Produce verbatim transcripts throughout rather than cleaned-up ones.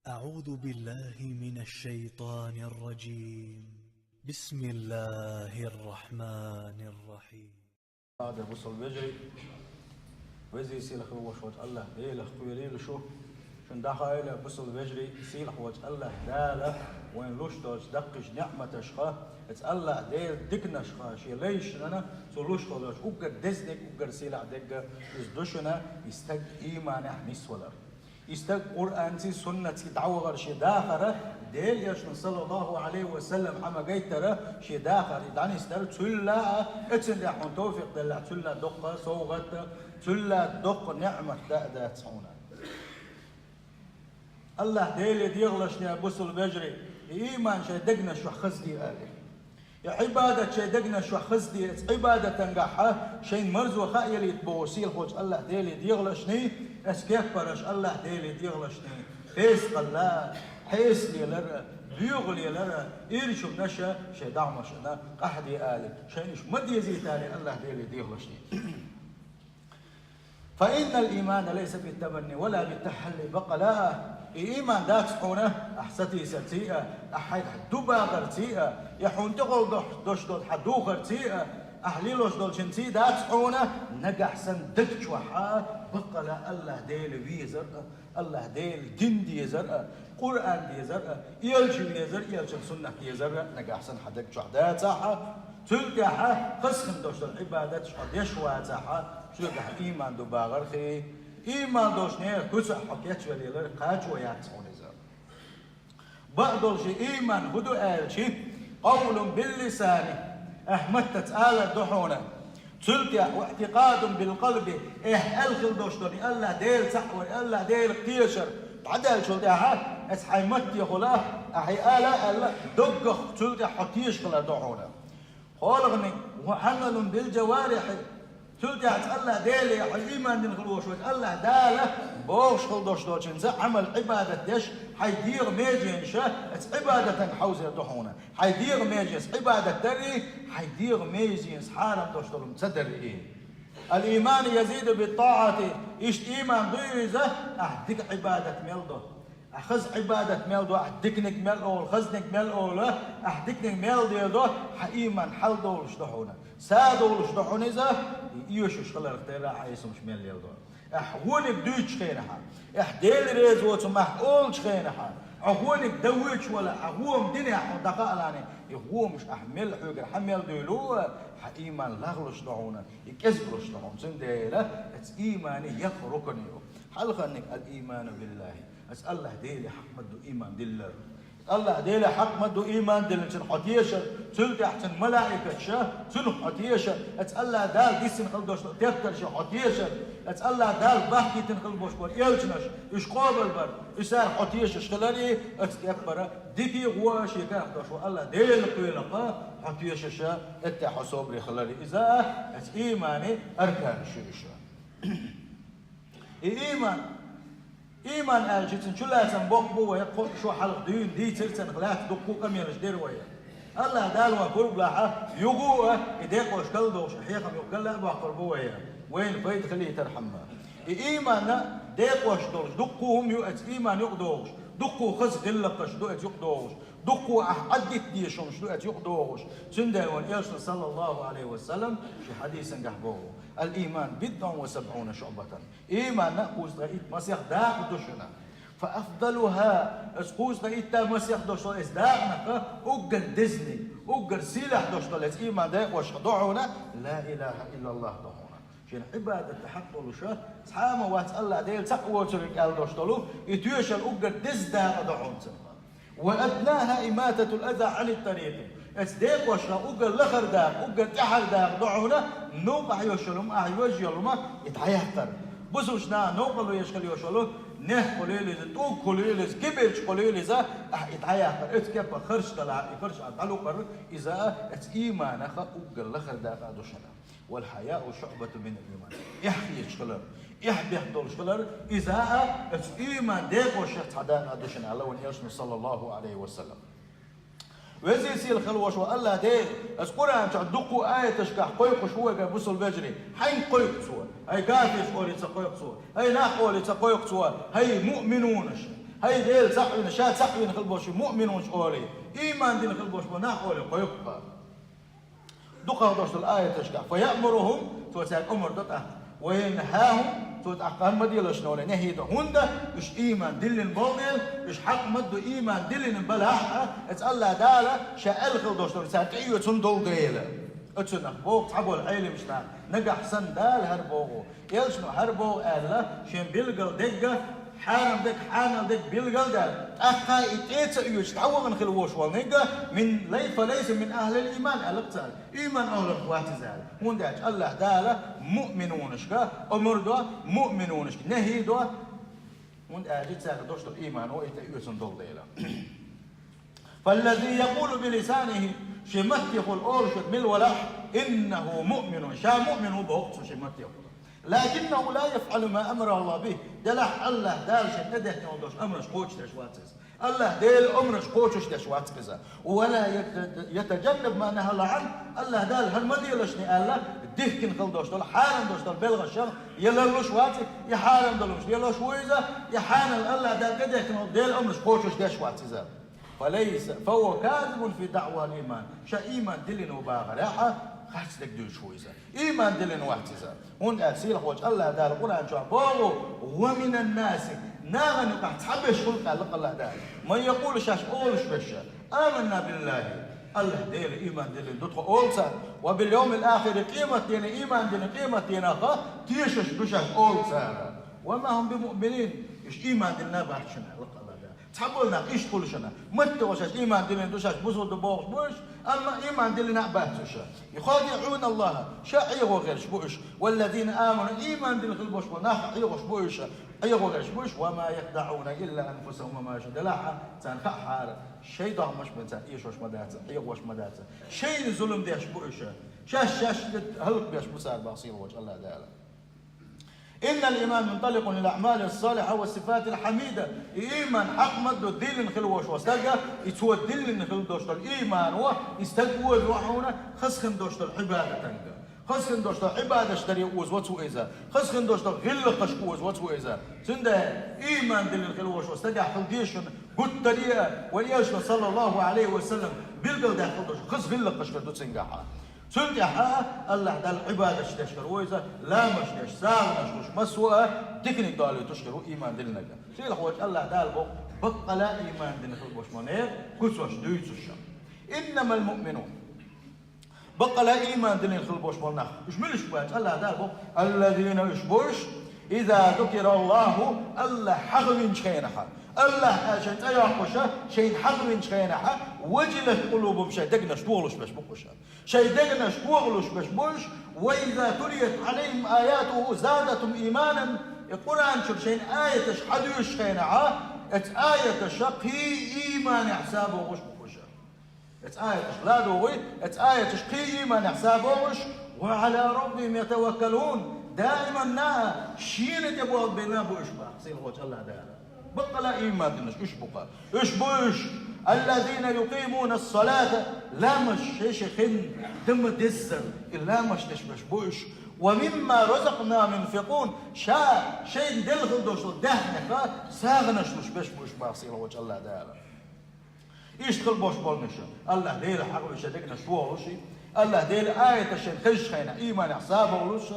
أعوذ بالله من الشيطان الرجيم. بسم الله الرحمن الرحيم. Ада бусул вежарий, везий сийлахь волуш волчу АллахӀ Делах кхоьлийла шу. Шуна дӀахаийла бусул вежарий, сийлахь волчу АллахӀ Дала вайн луш долчу даккхийчу неӀматашха, эца АллахӀ Делан диканашха шен лайшна, цо луш хилла долчу уггар дезаниг, уггар сийлахь дерг иза ду шуна, и стаг ийманехь нисвалар. И стаг Къуръанций, суннатций дӀавахар шен дахар, Делан Элчано, саллаллаху Ӏалайхи ва саллам, Ӏама гайтара шен дахар, и дӀанисдар, цуьлла а, эццул тӀаьхьа хьуна тавфикъ деллахь, цуьлла доккха совгӀат, цуьлла доккха неӀмат дан а дац хьуна. АллахӀ Деле дехалашне, бусул вежарий, и ийман шайн дегнаш чохь хазде али. И Ӏибадат шайн дегнаш чохь хазде, эца Ӏибадатангахьа шайн марзо хаа ялийта боху сийлахь волчу АллахӀ Деле дехалашний, эца кеппараш АллахӀ Деле дехалашний, песакъалла, хьесалелара, боьхалелара, ирчу хӀуманаша шайн дагӀмашна къахьде али, шайна уьш ма дезийтали АллахӀ Деле дехалашний. فإن الإيمان ليس بالتمني ولا بالتحلي، баккъала а, и ийман дац хьуна ахь сатийсарций а, ахь хьайгахь ду бахарций а, я хьуна тӀехула дош долу хьан духарций а, ахь лелош долчуьнций дац хьуна, нагахь санна даг чохь а, баккъала а АллахӀ Дела везар а, АллахӀ Делан дин дезар а, Къуръан дезар а, элча везар, элчан суннат дезар а нагахь санна хьан даг чохь дацахь а, цуьнан тӀаьхьа хазахана долуш долу Ӏибадаташ хьо деш вацахь а, соьгахь ийман ду бахарх. Ийман долуш нехан куьцах хьо кечвеллера кхачо яц хьуна иза. Бакъдолуш и ийман хӀун ду аьлча, قول باللسان, ахь маттаца алар ду хьуна. Цул тӀаьхьа, واعتقاد بالقلب, эхь аьлла хила долуш долу и АллахӀ Дела цхьаъ вар, и АллахӀ Делах тешар дӀадаьллачул тӀаьхьа, эца хьайн маттехула, ахь и ала а аьлла, доггах цул тӀаьхьа хьо тешаш хилар ду хьуна. ХӀолгӀаниг, وعمل بالجوارح, цул тӀаьхьа АллахӀ Деле хьо ийман дина хила волуш вац, АллахӀ Дала бохуш хила долуш долчуьнца Ӏамал, Ӏибадат деш, хьайн дегӀан меженаш эца Ӏибадатан хьовзар ду хьуна. Хьайн дегӀан меженаш Ӏибадат дарий, хьайн дегӀан меженаш хьарам долуш долу ца дарий. الإيمان يزيد بالطاعة, иштта ийман дуй иза, ахь дика Ӏибадат мел до. Ахь хаза Ӏибадат мел до, ахь диканиг мел олу, хазаниг мел олу, ахь диканиг мел дела до, хьан ийман хьалдолуш ду хьуна. Са долуш ду хьуна иза, и оьшуш хиларх тера хьан эсамаш мел лела до. Ахь вониг дуьйцучу хенахьа, ахь Дела реза воцу мах олучу хенахьа, ахь вониг дан вуьйцуш вала, ахь гӀома динехь хьо дӀахаалани, и гӀомаш ахь мел хьоьгара хьан мел дуьйлу, хьан ийман лагӀлуш ду хьуна, и кӀезгалуш ду хьуна. Цундела эца иймане яккха рукн ю. Хьалханиг الإيمان بالله, эца АллахӀ Деле хьакъ ма ду ийман диллар. АллахӀ Деле хьакъ ма ду ийман диллинчун хьо тешар, цул тӀаьхьа цуьнан малаикаташа, цунах хьо тешар, эца АллахӀ Дала диссина хила долуш долу тептарша хьо тешар, эца АллахӀ Дала бахкийтина хила болуш болу элчанаш, уьш къобалбар, уьш цара хьо тешаш хилар и, эца тӀеппара дикий гӀо а шен карах долуш ву АллахӀ Делан кхелакха хьо тешаша, эттехь хьо собаре хилар и. Иза а эца иймане арканаш ю иша. И ийман, ийман аьлча, цуьнан чулацам боккха бу вай, кхо шо хьалха дуьйна дийцира цунах лаьцна дуккха а къамелаш дира вай. АллахӀ Дала вайн пурба лахьа, юха а и декъош калдохуш, хьехам юха гал а боккхур бу вай, вайна пайда хилийтархьама. И ийманна декъош долуш, дуккха хӀума ю эца ийман юкъадогӀуш, дуккха хаза гӀиллакхаш ду эца юкъадогӀуш, дуккха ахь Ӏаддита дезаш хӀумаш ду эца юкъадогӀуш. Цундела вайн Элчано, саллаллаху Ӏалайхи ва саллам, шен хьадисангахь боху: الإيمان بضع وسبعون شعبة. Ийманна кхузткъе итт масех дакъа ду шуна. فأفضلها, эца кхузткъе итта масех долуш долу эца дакъанах уггар дезаниг, уггар сийлахь долуш долу эца ийман декъош ду хьуна, لا إله إلا الله ду хьуна. Шена Ӏибадат дан хьакъ долуша, цхьа а ма вац АллахӀ Дела цхьаъ воцург аьлла долуш долу, и тоьшалла уггар деза дакъа ду хьуна цунах. وأدناها إماطة الأذى عن الطريق. Эца декъоша уггар лахара дакъа, уггар тӀаьхьара дакъа ду хьуна, новкъахь йолуш йолу хӀума, ахь йожа йолу хӀума, и дӀаяьккхар. Бусулбанаш наха новкъарло еш хила йолуш йолу, нехкахула хуьлийла иза, тӀулгахула хуьлийла иза, кибарчухула хуьлийла иза, ахь и дӀаяьккхар. Эца кеппа харш далахь, и харш а дӀалукхар, иза а эца ийманах уггар лахара дакъа а ду шуна. والحياء شعبة من الإيمان. Эхь хеташ хилар, эхь бехк долуш хилар, иза а эца ийман декъоша цхьа дакъа ду шуна, аьлла вайн Элчано, саллаллаху Ӏалайхи ва саллам. Везий сийлахь хила волуш волу АллахӀ Дела, эца Къуръан чохь дуккха а аяташкахь кхойкхуш ву вайга, бусулба вежарий, хьайна кхойкху Цо, хӀай кафираш олий ца кхойкху Цо, хӀай нах олий ца кхойкху Цо, хӀай муъминунаш. ХӀай Дела цхьаъ вина, ша цхьаъ вина хила болуш муъминаш олий, ийман дина хила болуш болу нах олий кхойкху. Дукхах долуш долу аяташкахь: «Фа яъмурухум», цо цаьрга омра до тӀаккха, «ва янхахум», цо тӀаккха ма делаш ноле, нехьий до. ХӀунда? Уьш ийман диллина болу дела, уьш хьакъ ма ду, ийман диллина балахь а, эца Аллах Дала ша аьлла хила долуш долу цара тӀеоьцун долу дела. Оцунах боху цхьаболу Ӏеламаш нах, нагахь санна Дала хӀара боху, элчано хӀара боху аьлла, шен билггал дегга, хьарам дегга, хьанал дегга билггал даьлла, тӀаккха и тӀе ца оьцуш дӀавахана хила волуш волу нигга, мин лай-, фа лайса мин ахлил ийман аьлла цара. Ийман охӀланах вац иза аьлла. ХӀунда аьлча Аллах Дала муъминунашка омра до, муъминунашка нехьий до, хӀунда аьлча цаьрга долуш долу иймано и тӀеоьцун долу дела. Фаллази якъулу билисанихи, шен маттехула олуш верг мила валахь, иннаху муъминун, ша муъмин ву боху цо шен маттехула. Лакиннаху ла яфъалу ма амарахуллаху бихи, делахь Аллах Дала шен тӀедехкина долуш омраш кхочушдеш вац иза. Аллах Делан омраш кхочушдеш вац иза. Ва ла ята-, ятажаннабу ма нахаллаху анху, Аллах Дала хӀара ма делаш шуна аьлла, дихкина хила долуш долу, хьарам долуш долу белхашах яларлуш вац, и хьарам долуш лелош ву иза, и хьанал Аллах Дала тӀедехкина долу Делан омраш кхочушдеш вац иза. Фалайса, фахува казибун фи даъвал ийман. Ша ийман диллина ву бахарехь а, харц дерг дуьйцуш ву иза. Ийман диллина вац иза. ХӀунда аьлча сийлахь волчу Аллах Дала Къуръан чохь боху: «Ва минан наси», нахана юкъахь цхьаберш хуьлу аьлла Аллах Дала, «ман якъулу», шаьш олуш берш: «Аманна биллахи», Аллах Дела ийман диллина ду тхо олу цара, «ва бил йовмил ахири», къематдене ийман диллина, къематденах тешаш ду шаьш олу цара. «Ва ма хум бимуъминин», уьш ийман диллина бац шуна аьлла Аллах Дала. Цхьаболу нах иштта хуьлу шуна. Маттехула шаьш ийман диллина ду, шаьш бусулба ду бохуш бу уьш, амма ийман диллина а бац уьш. Юхадиъуна Аллаха, ша Ӏехо гӀерташ бу уьш. Валлазина аману, ийман диллина хила болуш болу нах Ӏехош бу уьш. Ӏехо гӀерташ бу уьш. Ва ма яхдауна илла анфусахум ва ма яшъурун. Делахь а царна хаьа хӀара, шайн догӀмаш бен цара эшош ма дац, Ӏехош ма дац. Шайна зулам деш бу уьш. Шаьш шаьш хӀаллакбеш бу цара боху сийлахь волчу Аллах Дала. Иннал ийман мунталикъун лил аъмали ссалихьа ва сифатил хьамида. И ийман хьакъ ма ду диллина хила волуш волу стага, и цо диллина хила долуш долу иймано, и стаг оза во хьуна хаза хин долуш долу Ӏибадатанга. Хаза хин долуш долу Ӏибадаташ даре оза во цо иза. Хаза хин долуш долу гӀиллакхашка оза во цо иза. Цундела ийман диллина хила волуш волу стагехь хила деза шуна гуттаре а, вайн элчано, саллаллаху Ӏалайхи ва саллам, билгалдаьккхина долуш хаза гӀиллакхаш хир ду цуьнгахь. Цул тӀаьхьа Аллах Далла Ӏибадаташ деш хир ву иза, ламазаш деш, сагӀанаш луш, массо а диканиг далуьйтуш хир ву ийман диллинарг. Сийлахь волчу Аллах Дала боху, баккъала ийман дина хила болуш ма нехан куцаш дуьйцуш. Иннамал муъминун. Баккъала ийман диллина хила болуш болу нах. Уьш муьлш бу аьлча, Аллах Дала боху, аллазина, уьш бу уьш, иза зукираллаху, Аллах хьахавинчу хенахьа, Аллах аьлла шайн цӀе йоккхуша, шайна хьахавинчу хенахьа, важилат къулубухум, шайн дегнаш тохалуш беш бу уьш. Шайн дегнаш тохалуш беш бу уьш, ва иза тулият Ӏалайхим аятуху задатхум ийманан, и Къуръан чуьра шайна аяташ хьадуьйшучу хенахьа, эцу аяташа кхин ийманехь сабогӀуш бу уьш. Эцу аяташ ладогӀий, эцу аяташ кхин ийманехь сабогӀуш, ва Ӏала раббихим ятаваккалун, даиманна шена тӀе болх бина бу уьш боху сийлахь волчу Аллах Дала. Баккъала ийман динарш уьш бу-кха. Уьш бу уьш, аллазина юкъимуна ссалата, ламазаш шайн-шайн хин дан ма-деззара, и ламазаш деш берш бу уьш. Ва мимма разакнахум юнфикъун, ша шайна делла хила долуш долу даьхнех сагӀанаш луш берш бу уьш боху сийлахь волчу Аллах Дала. Иштта хила болуш болу уьш, Аллах Делах хьахавинчу дегнаш тохалуш, Аллах Делан аяташ шайна хезчу хенахь ийманехь сабогӀуш,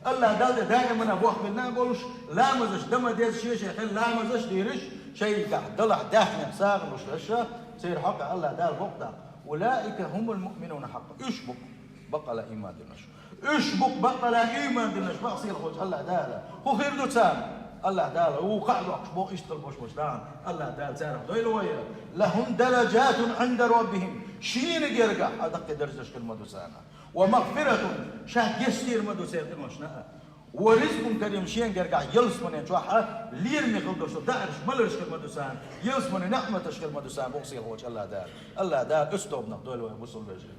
Аллах Далла тӀе даиманна болх бина болуш, ламазаш дан ма-деззара шен-шен хин ламазаш дийриш, шайгахь далахь даьхнех сагӀа луш берш, церан хьокъехь Аллах Дала боху тӀаккха: улаика хумул муъминуна хьакъан. Уьш бу-кха баккъала ийман динарш. Уьш бу-кха баккъала ийман динарш боху сийлахь волчу Аллах Дала. ХӀун хир ду царна? Аллах Дала вукху а доккхуш боху иштта хила болуш болчу нахана. Аллах Дала царах дойла вай. Лахум дараджатун Ӏинда раббихим. Шена гергахь а даккхий даржаш хир ма ду царна. Ва магфиратун, ша гечдийр ма ду церан къиношна а. Ва ризкъун карим, шена гергахь ялсаманин чохь а лераме хила долуш долу даарш, маларш хир ма ду царна, ялсаманин неӀматаш хир ма ду царна боху сийлахь волчу Аллах Дала. Аллах Дала оцу тобанах дойла вай, бусалба вежарий.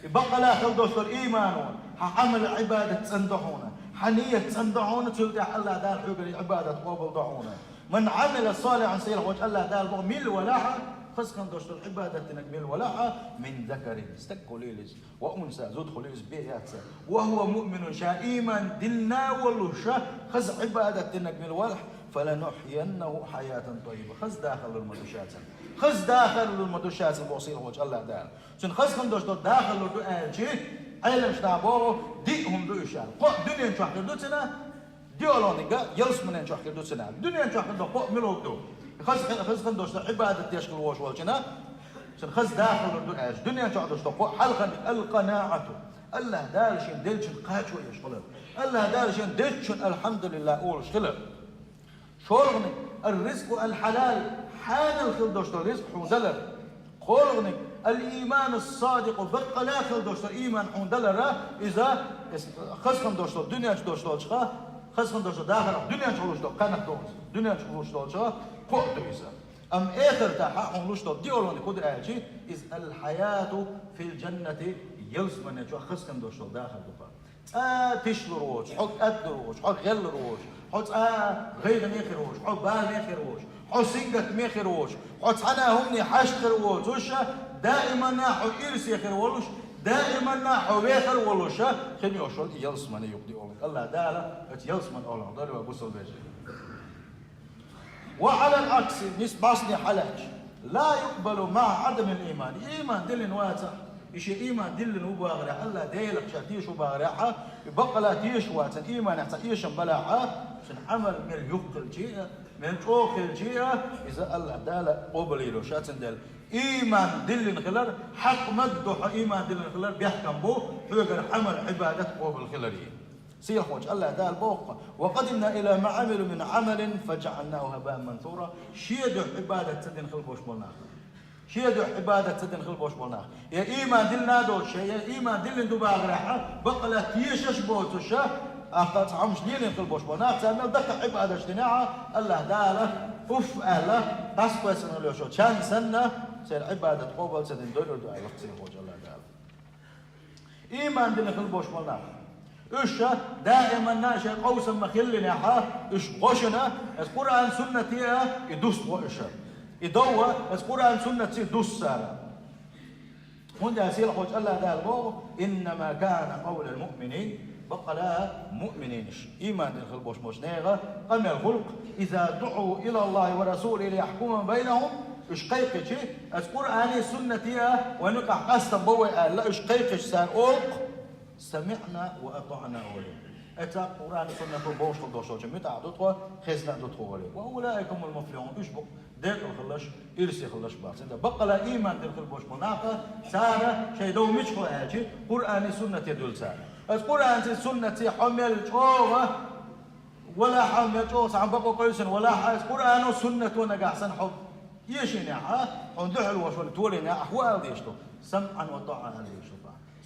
И баккъала хила долуш долу иймано, хьан Ӏамал, Ӏибадат цӀена до хьуна, хьан ният цӀена до хьуна, цул тӀаьхьа Аллах Дала хьоьгара и Ӏибадат къобал до хьуна. Ман Ӏамила салихьан, сийлахь волчу Аллах Дала боху, мила валахь а, хаза хин долуш долу Ӏибадат динарг мила валахь а, мин закарин, стаг хуьлийла иза, ва унса, зуда хуьлийла иза, бен яц, ва хува муъминун, ша ийман дина волуш, хаза Ӏибадат динарг мила валахь, فلنحيينه حياة طيبة. Хаза дахар лур ма ду ша цунна. Хаза дахар лур ма ду ша цунна, боху сийлахьчу АллахӀ Дала. Цунна хаза хӀума долуш долу дахар лур ду аьлча, Ӏеламнаха боху, диъ хӀума ду уьш аьлла. Кхоъ дуьнен чохь хир ду цунна, диъалгӀаниг ялсаманен чохь хир ду цунна. Дуьнен чохь хир долу кхоъ мила хир ду? Хаза, хаза хӀума долуш долу, Ӏибадат деш хила волуш волчунна, цунна хаза дахар лур ду аьлча, дуьнен чохь долуш долу кхоъ, хьалхарниг, алкъанаӀату. АллахӀ Дала шена деллачунна кхачо еш хилар. АллахӀ Дала шена дечунна алхьамдулиллахӀ олуш хилар. ШолгӀаниг, ар-ризкъу аль-хьалал, хьанал хила долуш долу ризкъ хьуна далар. КхоалгӀаниг, аль-иману ас-садикъу, баккъала хила долуш долу иман хьуна далар, иза, иза хаза хӀума долуш долу, дуьнен чу долуш долчух, хаза хӀума долуш долу дахарх, дуьнен чу луш долу кхаьнах ду иза, дуьнен чу луш долчух кхоъ ду иза. Амма эхартахь хьуна луш долу диъалгӀаниг хӀун ду аьлча, иза аль-хьаяту филь-джаннати, ялсаманен чохь хаза хӀума долуш долу дахар ду-кх. Цкъа тишлур воцуш, хьо кӀадлур воцуш, хьо гӀеллур воцуш, хьо цкъа гӀайгӀане хир воцуш, хьо балане хир воцуш, хьо сингаттаме хир воцуш, хьо цхьана а хӀумане хьашт хир воцуш, даиманна хьо ирсе хир волуш, даиманна хьо вехар волуш хир йолуш йолу и ялсамане юкъа диъалгӀаниг. АллахӀ Дала оцу ялсаманин оьгӀазлонах дойла вай, бусалба вежарий. Ва Ӏалал Ӏакси, нисбасне хьалаьцча, ла юкъбалу маӀа Ӏадамил ийман. Ийман диллина вацахь, и шен ийман диллина ву бахарехь, АллахӀ Делах ша теша ву бахарехь, и баккъала теша вацахь, ийманехь цхьа эшам балахь, шен Ӏамал мел юххилчи а, мел чӀогӀа хилчи а, иза АллахӀ Дала къобалйийр ю ша, цундела ийман диллина хилар, хьакъ ма-дду хьо ийман диллина хилар, бехкам бу, хьоьгара Ӏамал, Ӏибадат къобал хиларе. Сийлахьчу АллахӀ Дала боху: «Ва къадимна иля ма Ӏамилу мин Ӏамалин фаджаӀалнаху хӀабаан мансура». Шен дуьхьа Ӏибадат ца дина хила болуш болу нах. Шен дуьхьа Ӏибадат ца дина хила болуш болу нах. Я ийман диллина а доцуш, я ийман диллина ду бахарехь, баккъала тешаш боцуш, ахьа цхьа хӀумаш лелийна хила болуш болу нах, цара мел даккха Ӏибадаташ динехь, АллахӀ Дала уф аьлла, къасткъоьссина хила йолуш йолчу чан санна, церан Ӏибадат къобал ца дина дойур ду аьлла, сийлахьчу АллахӀ Дала. Ийман дина хила болуш болу нах. Уьш ша даиманна шайн къовсам ма хиллинехь, уьш гӀо шуна, аса Къуръан-суннате а и дуста гӀо уьш. И довва аса Къуръан-суннатций дуста цара. ХӀунда аьлча сийлахьчу АллахӀ Дала боху: «Иннама кана къавлал муъминин», баккъала муъмининаш, ийман дина хила болуш болчу нехан къамел хуьлу-кх, «иза дуӀу илаллахӀи ва расулихӀи лияхькума байнахӀум», уьш кхайкхичи, аса Къуръане, суннате а вайн юкъахь къастам бо вай аьлла, уьш кхайкхича цара олу-кх: «СамиӀна ва атаӀна», олий. Эца Къуръано, суннато бохуш хила долуш долчунна муьтӀахь ду тхо, хезна а ду тхо, олий. «Ва улаика хӀумул муфлихӀун», уьш бу декъала хиларш, ирсе хиларш бац. Баккъала ийман дина хила болуш болу нах, цара шайн дов мича хуьлу аьлчи, Къуръане, суннате дуьллу цара. Аса Къуръанций, суннатций хьо мел чӀогӀа валахь, хьо мел чӀогӀа цхьа бакъо къевсина валахь, аса Къуръано, суннато нагахь санна хьо эшийнехь, хьуна дуьхьал волуш вале толийнехь, ахь хӀун ала дезаш ду? «СамӀан ва тӀаӀа», ала дезаш ду.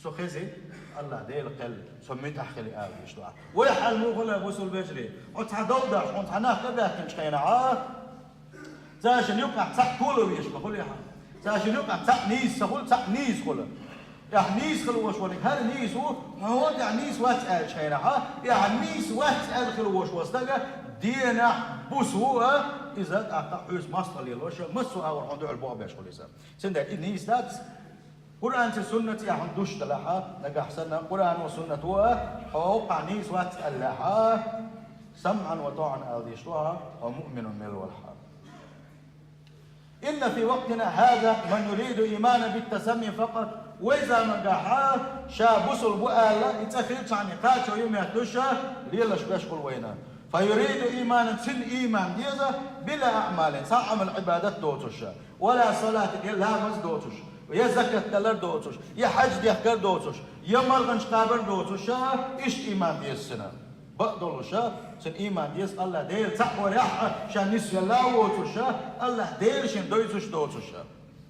Со хези, АллахӀ Дела кхел, со муьтӀахь хили ала дезаш ду. Вай хьал муха хуьлу, бусалба вежарий? Хьо цхьа дов даш, хьуна цхьа нах тӀедахкинчу хенахь, цаьршинна юкъахь цхьаъ тола везаш ма хуьлу ахь. Цаьршинна юкъахь цхьаъ нийса ца хуьлу, цхьаъ нийса хуьлу. Ахь нийса хила волуш вале, хӀара нийса ву, хьо хӀунда ахь нийса вац аьллачу хенахь, и ахь нийса вац аьлла хила волуш волу стаг денахь буса ву а, иза тӀаккха хьоьца мостагӀа лелош, массо а агӀор хьуна дуьхьал боху беш хуьлу иза. Цундела и нийса дац, Къуръанций, суннатций ахь хьуна дуьсуш далахь, нагахь санна Къуръано, суннато а хьо хӀокхахь нийса вац аьллехь, «СамӀан ва тӀаӀан» ала дезаш ду хьо, хьо муъминун мел валахь. «Инна фи вакътина хӀаза ман юриду иймана бит-тасамми факъат». Вай заманахь ша бусалба ву аьлла, и цӀе хилчахьана кхачо ю моьттуш, лелаш беш хуьлу вайна. «Фа юриду ийманан», цуьнан ийман деза, «била аӀмалин», цхьа а Ӏамал-Ӏибадат доцуш, «вала салатин», я ламаз доцуш, я закат далар доцуш, я хьаьж дехкар доцуш, я марханаш кхабар доцуш, иштта ийман деза цуьнан. Бакъдолуш, цуьнан ийман деза АллахӀ Дела цхьаъ варехь а, ша нисвелла а воцуш, АллахӀ Дела шен доьйцуш доцуш.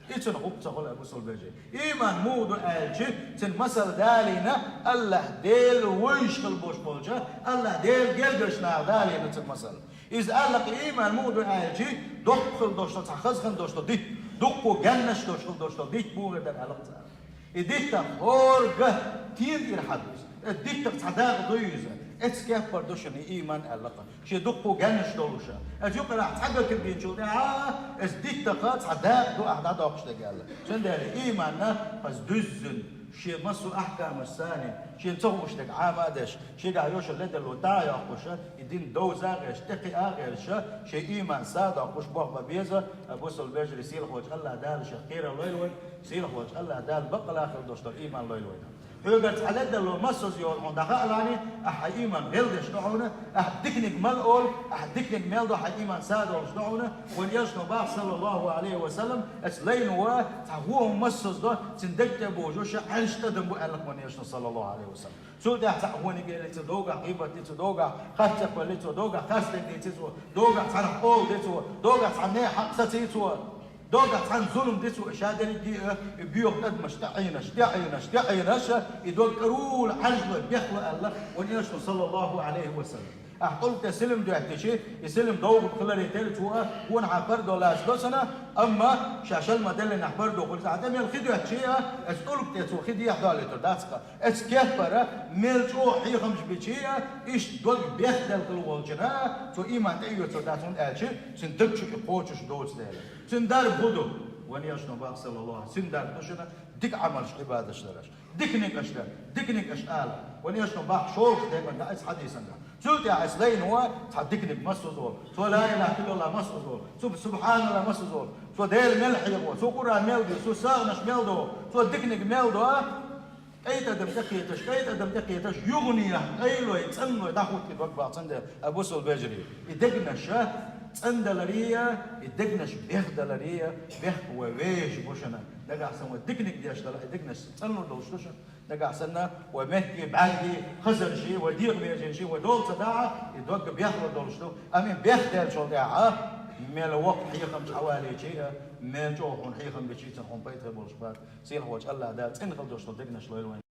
И цуьнан хӀума ца хуьлу, бусалба вежарий. Ийман муха ду аьлча, цуьнан масал далийна, АллахӀ Дела вевзаш хила болуш болчу, АллахӀ Делан гергарчу наха далийна цуьнан масал. Иза аьлла-кх, ийман муха ду аьлча, доккха хила долуш долу, цхьа хаза хила долуш долу дитт, дуккха геннаш долуш хила долуш долу дитт муха дара аьлла-кх цара. И диттах хӀора ган тена тӀера хьаду иза. Эцу диттах цхьа дакъа ду иза. Эцу кеппара ду шуна и ийман аьлла-кх. Шен дуккха геннаш долуш. Эцу юкъарахь цхьа ган тиргинчул тӀаьхьа, эцу диттах цхьа дакъа ду ахь дӀадоккхуш дерг аьлла. Цундела ийманна хаза дуьззина, Шен массо а ахькамаш санна, шена ца хууш дерг Ӏама а деш, шегахь йолчу ледарло дӀа а йоккхуш, и дин довза а гӀерташ, тӀекхиа а гӀерташ, шен ийман са а доккхуш, болх бан беза, а, бусалба вежарий, сийлахьчу АллахӀ Дала шех кхерар лойла вайна, сийлахьчу АллахӀ Дала баккъалла а хила долуш долу ийман лойла вайна. Хьоьгара цхьа ледарло массаза йолу хьуна дӀахаалахь, ахьа хьайн ийман гӀелдеш ду хьуна, ахьа диканиг мел олу, ахьа диканиг мел до, хьайн ийман са а долуш ду хьуна, вайн Элчано боху, саллаллаху Ӏалайхи ва саллам, оцу лайно цхьа хӀума массаза до, цуьнан дегна тӀе божуш, Ӏаьржа тӀадам бу аьлла вайн Элчано, саллаллаху Ӏалайхи ва саллам. Цул тӀаьхьа цхьаъ хӀуниг элли цо, догахь гӀийбат ди цо, догахь харцдерг ди цо, догахь харцдерг ди цо, догахь цхьанах къола ди цо, догахь цхьа нехан хьакъ саций цо. Догахь цхьанна зулам ди цо, ша дерриге а, и боьха адамаш тӀеӀинаш, тӀеӀинаш, тӀеӀинаш, и дог кӀарула Ӏаьржлой, бехло аьлла вайн Элчано, саллаллаху Ӏалайхи ва саллам. Ахь тӀулг тӀе силам доьттича, и силам довгӀург хиларе терра цо а, хьуна хьан пардо лаца до цунна, амма ша шалма деллинехь пардо хуьлу, ахь тӀе мел хи доьттича а, оцу тӀулг тӀе цо хи дехьадолуьйтур дац-кх. Оцу кепара мел чӀогӀа хьехамаш бича а, иштта дог бехделла хила волчунна, цо ийман тӀе а оьцур дац, хӀунда аьлча цуьнан даг чу и кхочуш доцу дела. Цуьнан дарба хӀун ду? Вайн Элчано боху, саллаллаху, цуьнан дарба ду шуна дика Ӏамалш, Ӏибадаташ дараш. Диканиг аша дар, диканиг аша ала. Вайн Элчано боху шолгӀачу декъана тӀехь, оцу хьадисана тӀехь. Цул тӀаьхьа оцу лайно цхьа диканиг массаза олу, цо ла илаха иллаллах массаза олу, цо субхьаналлах массаза олу, цо Дела мел хьехо, цо Къуръан мел дийр, цо сагӀанаш мел до, цо диканиг мел до, а? КӀайн тӀадам тӀекхеташ, кӀайн тӀадам тӀекхеташ, юханехьа къайлой, цӀанлой дӀахӀутту и дог боху цуьнан дела, а, бусалба вежарий. И дегнаш цӀандаларе а, и дегнаш бехдаларе а, бехк вай вешан бу шуна. Нагахь санна вай диканиг деш далахь, и дегнаш цӀанлур долуш ду шуна. Нагахь санна вай метте бӀаьргий, хазарший, вай дегӀан меженаший, вай дола ца дахь, и дог бехлур долуш ду. Амма и бехделлачул тӀаьхьа мел воккха хьехамчу хьавалийча а, мел чӀогӀа хьуна хьехам бича а, цунах хьуна пайда хир болуш бац. Сийлахьчу АллахӀ Дала цӀена хила долуш долу дегнаш лойла вайна.